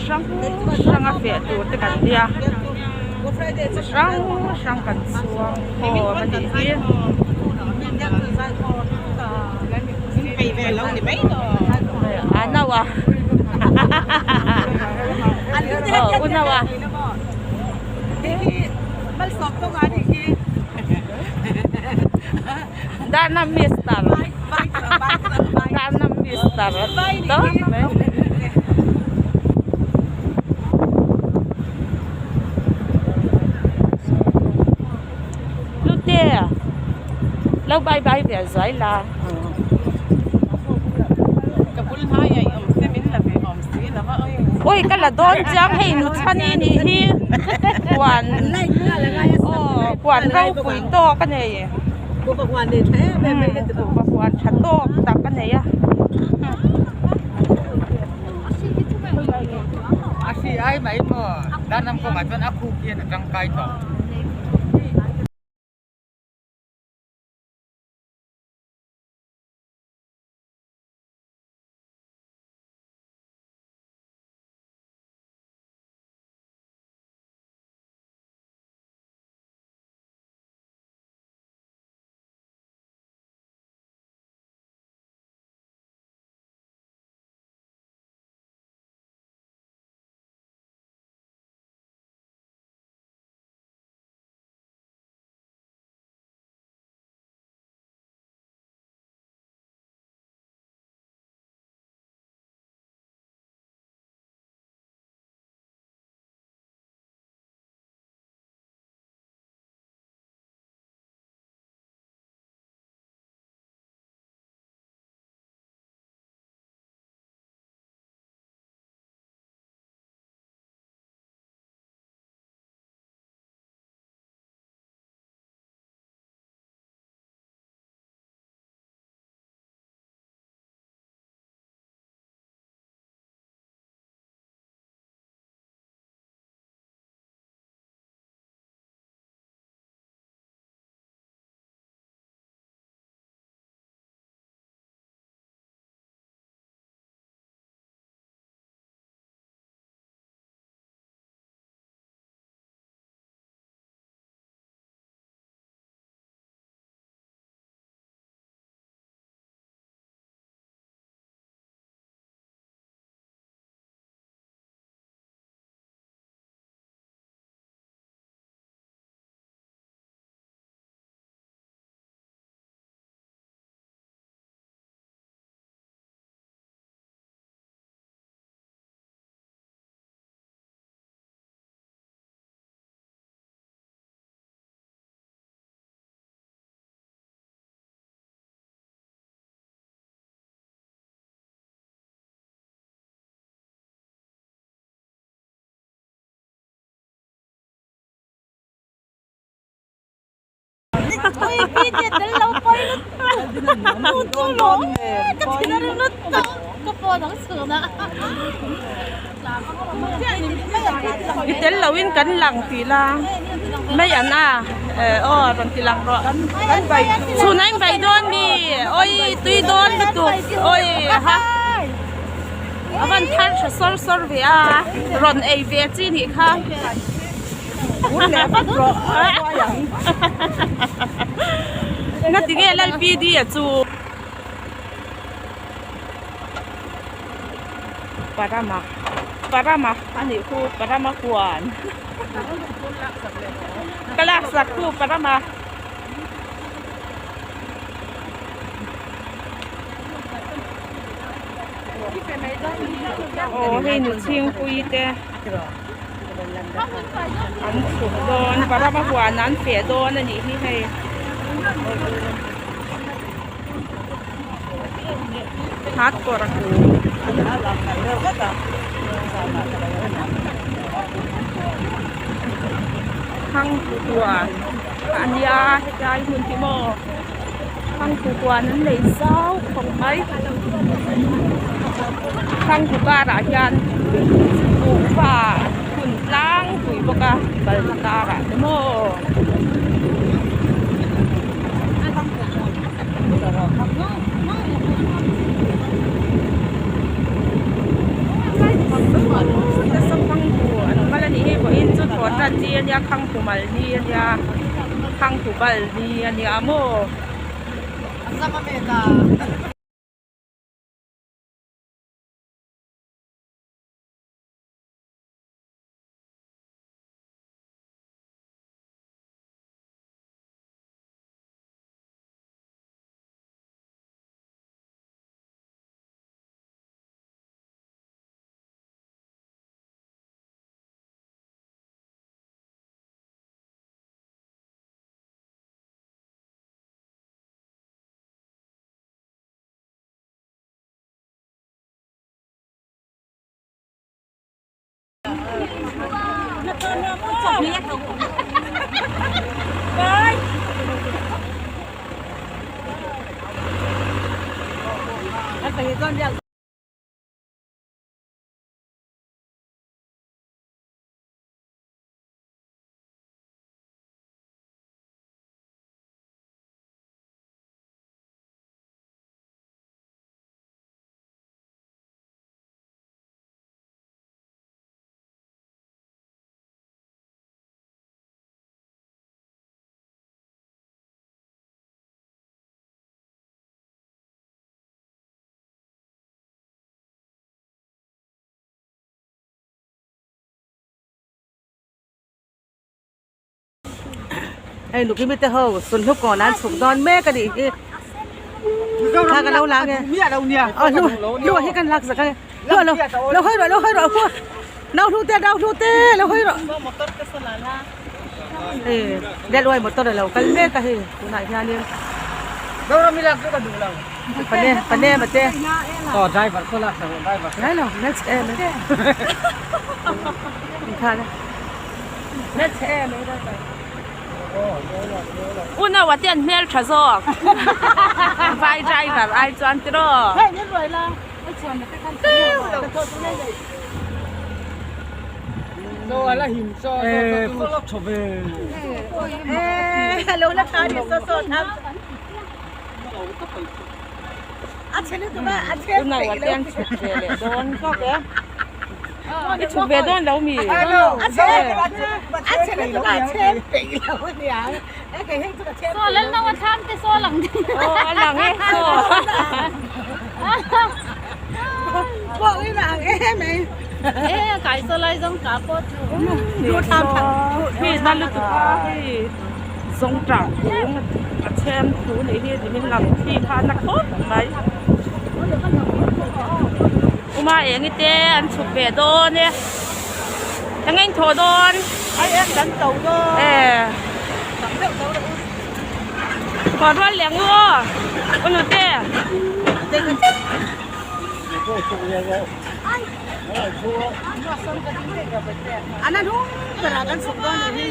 hrang hrang a feh tur te kan nia chi hrang hrang kan chhuang khawm a nih hi. A no a aw u no a. Dana mister Dana mister tawp mai. Hlute lo bye bye ve zuai la. Ui ka la dawn chiang hei nu chhani nih hi huan aw huan ropui tawk a nei kuhva huan tha tawk tak a nei a. I tel lo in kan lang tih la mai an a eh aw rawn ti lang rawh chhun a in bai dawn mi awi tui dawn lutuk awi ha a van thar tha sawr sawr ve a rawn ei ve chi nih kha. Na ti nge lal PD a chu Parama Parama a nih khu Parama huan ka lak sak tu Parama. Aw hei nu chhingpui te. An chhuk dawn parama huan an feh dawn a nih hi hei hat kawr thang huan a nia hetlai hmun hi maw thang huan an nei zau khawp mai thang hu karah hian. Kuhva hun tlangpui bawk a balhla karah te maw. ania khanghu mal ni ania khanghu bal ni ania maw. Hei nukimi te ho sunhlu kawn an chhuk dawn mek a nih hi thla ka lo la nge aw hlu hlu hi kan lak zak a hlu lo lo hawi rawh lo hawi rawh hu nau hlu te nau hlu te lo hawi rawh hei railway motor a lo kal mek a hei tunah hianin pane pane mate ngai lo next em inkhana. Unaua te an hmel tha zawk vai driver ai chuan tiraw. Unaua te an chhuk ve leh dawn zawk e. I chhuk ve dawn lo mi? Aw a lang e saw. Khi na lutuk a hei zawngṭah kung a then thu nih hi nimin lang khi kha na khawp mai. Uma eng te an chhuk ve dawn e eng eng thawh dawn ai em kan to dawn e thawh rual leh ang u aw u nute ana hnung berah kan chhuk dawn ni hi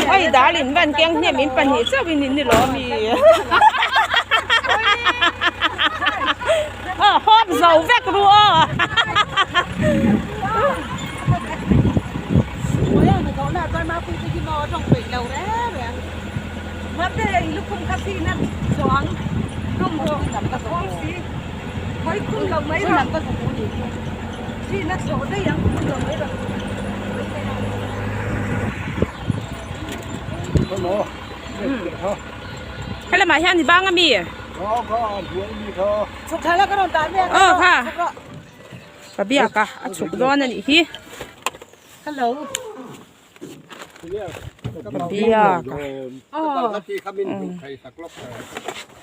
Hei dal in van keng hnem in pahnih chauh in ni lo ami aw hawp zo vek ru aw. Mate i lukhum kha thihna chuang tum rawh ka khawm si hawi khum lo mai rawh thihna thlawh daih ang khum lo mai rawh. Helamah hian i bang ami? Aw kha ka biak a a chhuk dawn a nih hi. Ka biak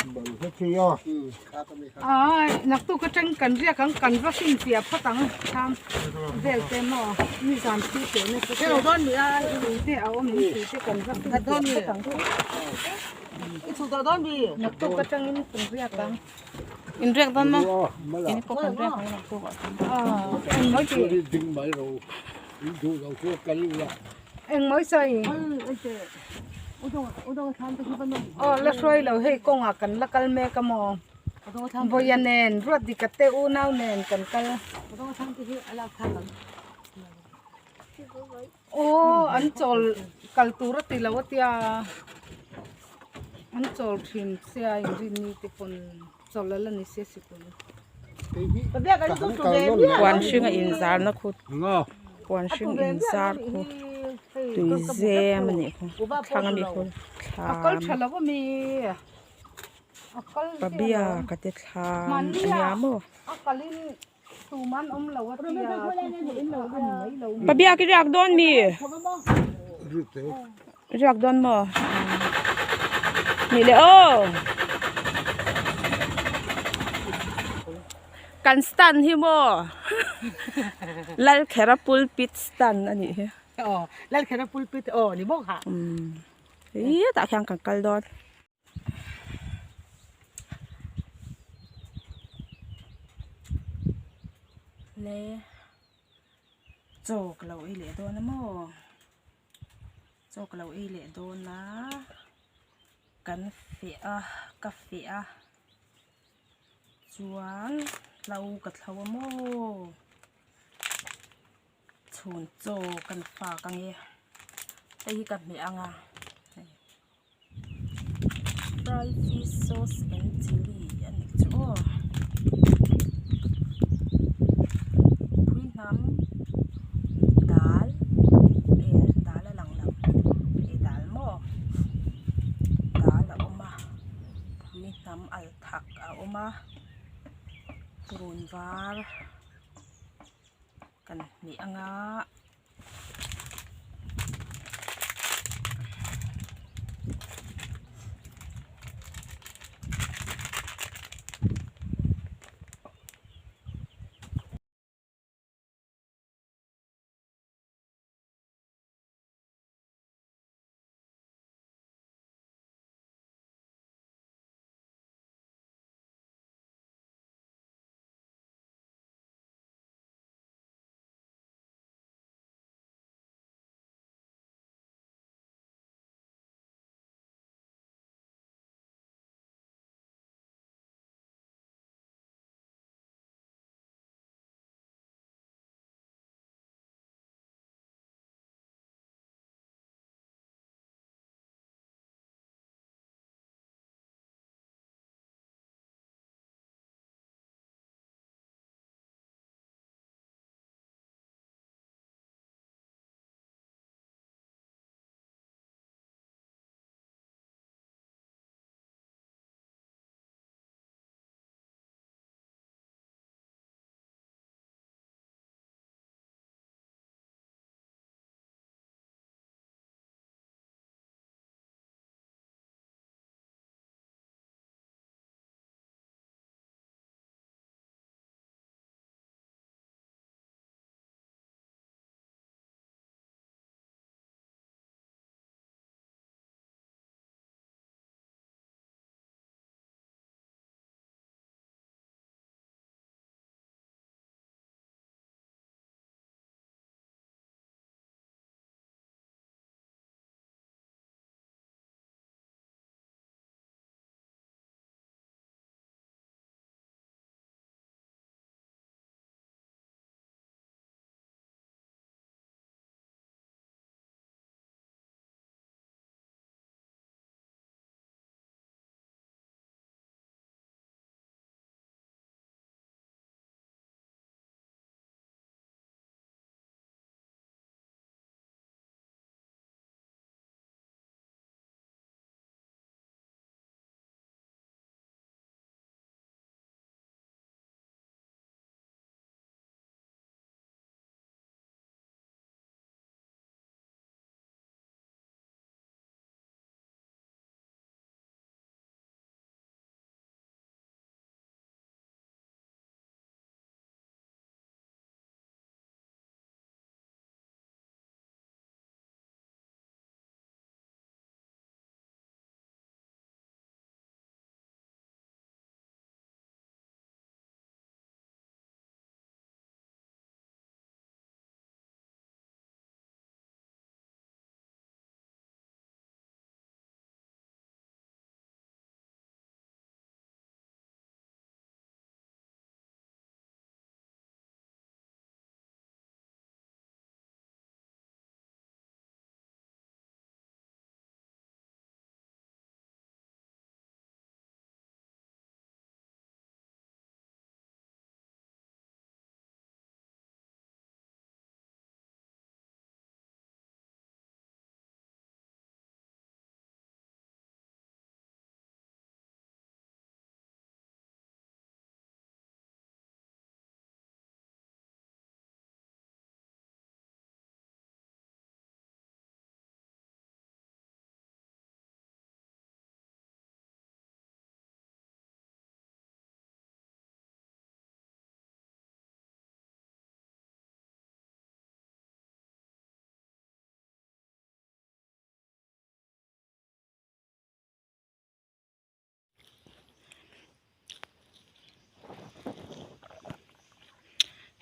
a. Ai naktuk atang kan riak ang kan va finfiah phawt ang thlam vel te maw nizan thil teh nasa te te a awm ang tih te kan va finfiah phawt ang naktuk atangin kan riak ang. In riak dawn maw? Keini pawh kan riak mai naktuk ah chuan. Engmawi tih? Engmawi sawi? Aw la hruai lo hei kawngah kan la kal mek a maw? Vawiin nen Ruatdika te unau nen kan kal. Aw an chawl kal tur a ti lo a tia an chawl thin sia inrinni te pawn chawl a la ni se sikul. Puan hring a inzar na khu puan hring inzar khu tui zem a nih khu thlang a mi khu thlam pabia ka ti thlam a nia maw. Pabia ki riak dawn mi riak dawn maw nih leh aw kan stand hi maw Lalkhera pulpit stand a nih hi aw Lalkhera pulpit aw ni bawk ha ih tah khian kan kal dawn. Le chaw ka lo ei leh dawn a maw chaw ka lo ei leh dawn a kan feh a ka feh a chuan hlo ka thlo a maw chhun chaw kan fak ange hei hi ka hmeh ang a. Fry fish sauce and chilli a nih chu aw pui hnam dal eh dal a lang lo eh dal maw dal a awm a pui hnam al thak a awm a purun var kan hmeh anga.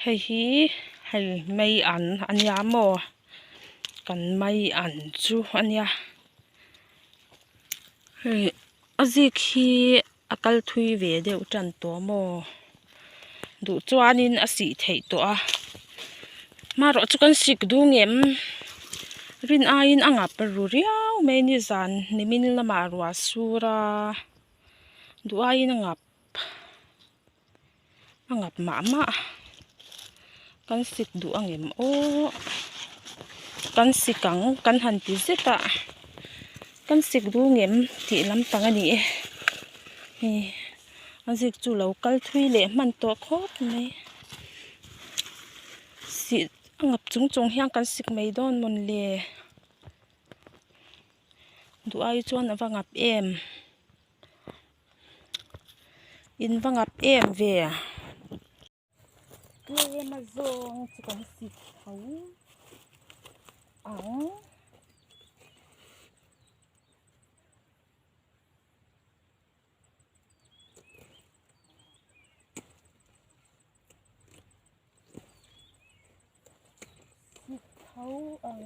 Hei hi hei mai an a nia maw kan mai an chu a nia hei a zik hi a kal thui ve deuh tan tawh maw duh chuanin a sih theih tawh a hmarawh chu kan sik dung em rin aiin a ngap ru riau mai nizan nimin lamah ruah sur a duh aiin a ngap. A ngap mah mah kan sik duh ang em aw kan sik ang kan han ti zet a kan sik duh ngem tih lampang a ni e hei a zik chu lo kal thui leh hman tawh khawp mai sih a ngap chung chung hian kan sik mai dawn mawnle duh ai chuan a va ngap em. In va ngap em ve tlem a zawng chu kan sik tho ang. Sik tho ang.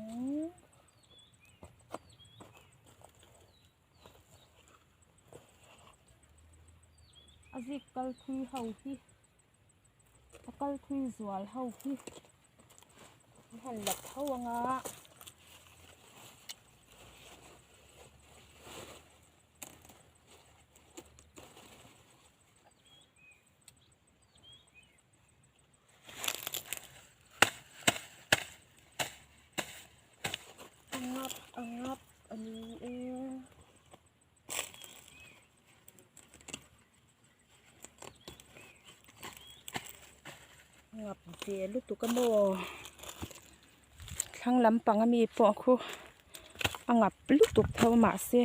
A zik kal thui ho hi a kal thui zual ho hi an han la tho ang a. A ngap a ngap a ni e. A ngap ve lutuk a maw thlang lampang ami pawh khu a ngap lutuk tho mahse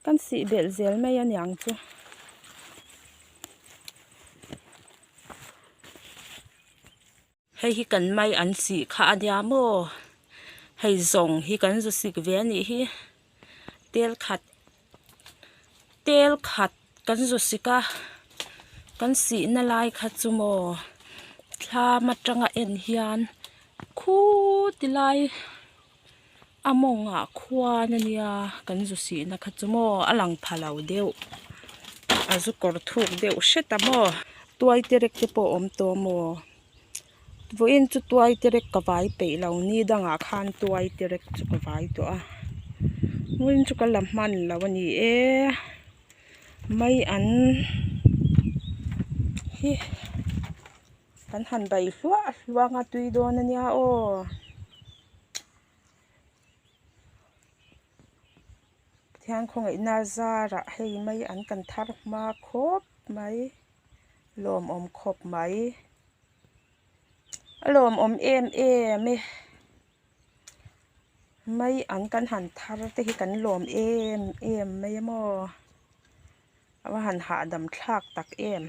kan sih belh zel mai a niang chu. Hei hi kan mai an sih kha a nia maw hei zawng hi kan zu sik ve a nih hi tel khat tel khat kan zu sik a kan sih na lai kha chu maw thlam atanga en hian khuti lai a mawngah khuan a nia kan zu sih na kha chu maw a lang pha lo deuh a zu kawr thuk deuh hret a maw tuai te rek te pawh a awm tawh a maw vawiin chu tuai te rek ka vai peih lo ni dangah khan tuai te rek chu ka vai tawh a vawiin chu ka la hman lo a ni e mai an hi. Kan han bai hluah hluah anga tui dawn a nia aw. Pathian khawngaihna zarah hei mai an kan thar hma khawp mai lawmawm khawp mai a lawmawm em em e mai an kan han thar te hi kan lawm em em mai a maw a va han hahdam thlak tak em.